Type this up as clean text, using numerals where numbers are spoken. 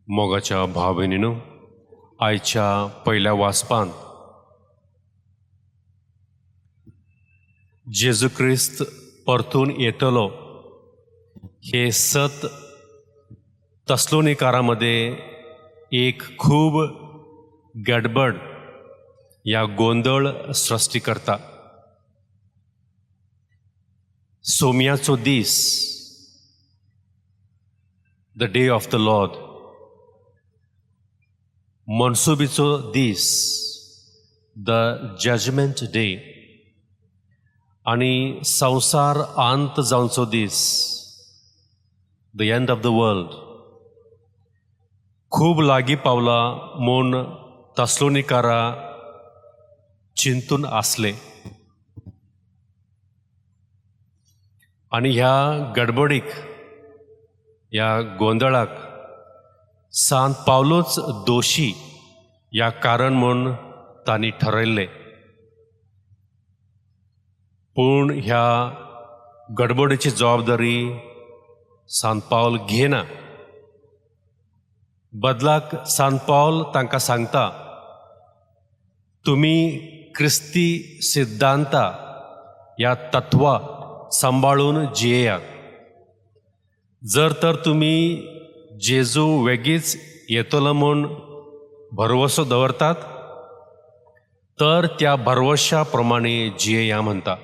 मोगाच्या भाव भयणीनो, आयच्या पयल्या वाचपांत जेजू क्रिस्त परतून येतलो हे सत तसलोनिकारां मदें एक खूब गडबड या गोंदळ सृश्टी करता. सोम्याचो दीस, the day of the Lord, मनसुबीचो दीस, the judgement day, आनी संवसार अंत जावचो दीस, the end of the world, खूब लागीं पावला म्हूण तसलोनिकारा चिंतून आसले. आनी ह्या गडबडीक, ह्या गोंदळाक सांत पावलूच दोशी ह्या कारण म्हूण तांणी ठरयल्लें. पूण ह्या गडबडीची जबाबदारी सांत पावल घेना. बदलाक सांत पावल तांकां सांगता, तुमी क्रिस्ती सिद्धांता ह्या तत्वा सांबाळून जियेयात. जर तर तुमी जेजू वेगीच येतलो म्हूण भरवसो दवरतात तर त्या भरवश्या प्रमाणे जियेया म्हणटा.